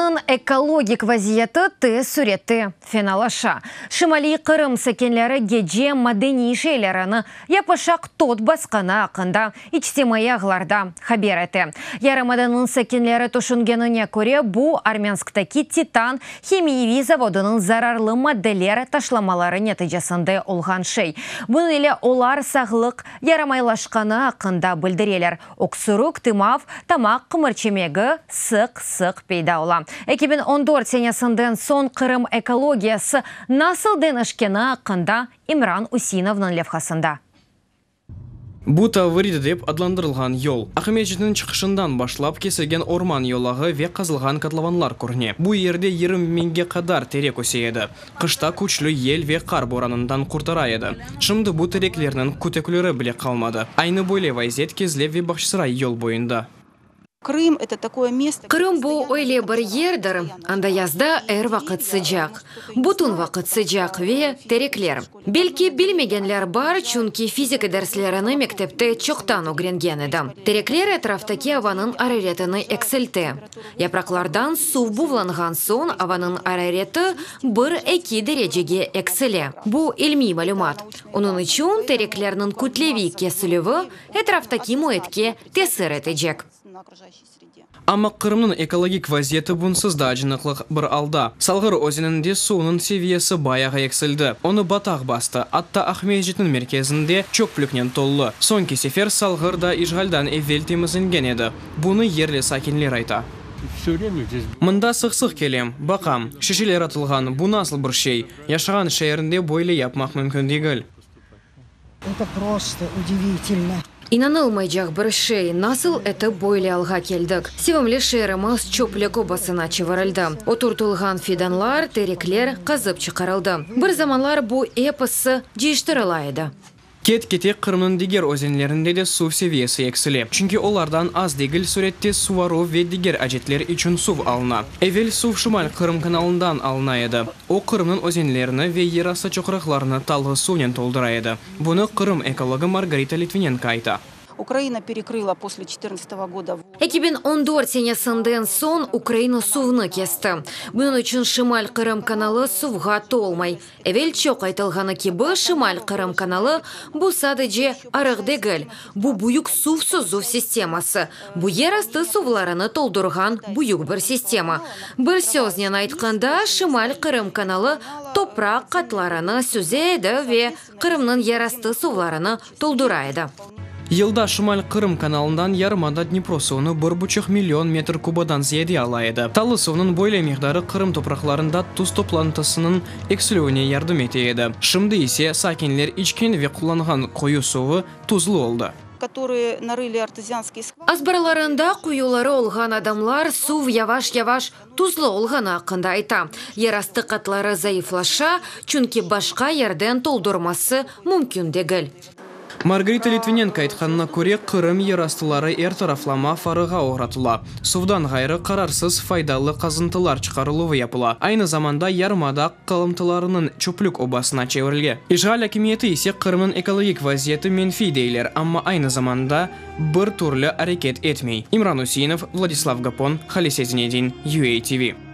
Qırımnıñ ekologik vaziyeti tez sürette fenalaşa. Şimaliy Qırım sakinleri gece madeniy şeylerini yapışaq tot basqanı aqqında içtimaiy ağlarda haber ete. Yarımadanıñ sakinleri tüşüngenine köre, bu, Armânsktaki Titan himiyeviy zavodınıñ zararlı maddeler taşlamaları neticesinde olğan şey. Bunıñ ile olar sağlıq yaramaylaşqanı aqqında bildireler. Öksürük, tımav, tamaq qımırçemegi sıq-sıq peyda ola. 2014 senesinden soñ Qırım ekologiyası nasıl deñişkeni aqqında İmran Useinovnıñ levhasında. Bu Tavrida dep adlandırılğan yol. Aqmescitniñ çıqışından başlap kesilgen orman yolağı ve qazılğan kotlovanlar körüne. Bu yerde 20 biñge qadar terek öse edi. Qışta küçlü yel ve qar boranından qurtara edi. Şimdi bu tereklerniñ kütükleri bile qalmadı. Aynı böyle vaziyet Kezlev ve Bağçasaray yol boyunda. Krım, eto takoye mesto. Qırım bu öyle bir yerdir, anda yazda er vaqıt sıcaq, bütün vaqıt sıcaq ve terekler. Belki bilmegenler bar, çünki fizika derslerini mektepte çoqtan ögrengen edim. Terekler etraftaki avanıñ araretini eksilte. Yapraqlardan suv buvlanğan soñ avanıñ arareti bir-eki derecege eksile. Bu ilmiy malümat. Onıñ içün tereklerniñ kütleviy kesilüvi etraftaki müitke tesir etecek. Amma Qırımnıñ ekologik vaziyeti bunsız da acınıqlı bir alda. Salğır özeninde suvnıñ seviyesi bayağı eksildi. Onı bataq bastı, atta Aqmescitniñ merkezinde çöplüknen toldı. Soñki sefer Salğır da işğaldan evel temizlengen edi. Bunı yerli sakinler ayta. Mında sıq-sıq kelem, baqam, şişeler atılğan, bu nasıl bir şey? Yaşağan şeerinde böyle yapmaq mümkün degil. Eto prosto udivitelno. İnanılmaycaq bir şey, nasıl etip böyle alğa keldik? Sevimli şeerimiz çöplük obasına çevirildi. Oturtılğan fidanlar, terekler qazıp çıqarıldı. Bir zamanlar bu episi cıyıştırıla edi. Ket-kete Qırımnıñ diger özenlerinde de suv seviyesi eksile, çünki olardan az degil sürette suvaruv ve diger acetler içün suv alına. Evel suv Şimal Qırım kanalından alına edi. O, Qırımnıñ özenlerini ve yerastı çoqraqlarını talğı suvnen toldura edi. Bunı Qırım ekologı Margarita Litvinenko ayta. Ukraina perekrıla posle çetırnadtsatogo goda. 2014 senesinden soñ Ukraina suvnı kesti. Bunıñ içün Şimal Qırım kanalı suvğa tolmay. Evel çoq aytılğanı kibi, Şimal Qırım kanalı, bu sadece arıq degil, bu büyük suv süzüv sisteması, bu yerastı suvlarını toldurğan büyük bir sistema. Bir söznen aytqanda, Şimal Qırım kanalı topraq qatlarını süze edi ve Qırımnıñ yerastı suvlarını toldura edi. Yılda Şimal Qırım kanalından yarımada Dnipro suvunı bir buçuq million metr kubadan ziyade ala edi. Tallı suvnıñ böyle miqdarı Qırım topraqlarında tuz toplantısınıñ eksilüvine yardım ete edi. Şimdi ise sakinler içken ve qullanğan quyu suvı tuzlu oldı. Azbarlarında quyuları olğan adamlar suv yavaş-yavaş tuzlu olğanı aqqında ayta. Yerastı qatları zayıflaşa, çünki başqa yerden toldurması mümkün degil. Margarita Litvinenko aytqanına köre, Qırım yerastıları er taraflama farığa oğratıla. Suvdan ğayrı, qararsız faydalı qazıntılar çıqarıluvı yapıla. Aynı zamanda yarımada qalımtılarınıñ çöplük obasına çevirilge. İşğal akimiyeti ise Qırımnıñ ekologik vaziyeti menfiy deyler, amma aynı zamanda bir türlü areket etmey. İmran Useinov, Vladislav Gapon, Halise Zinedin, UATV.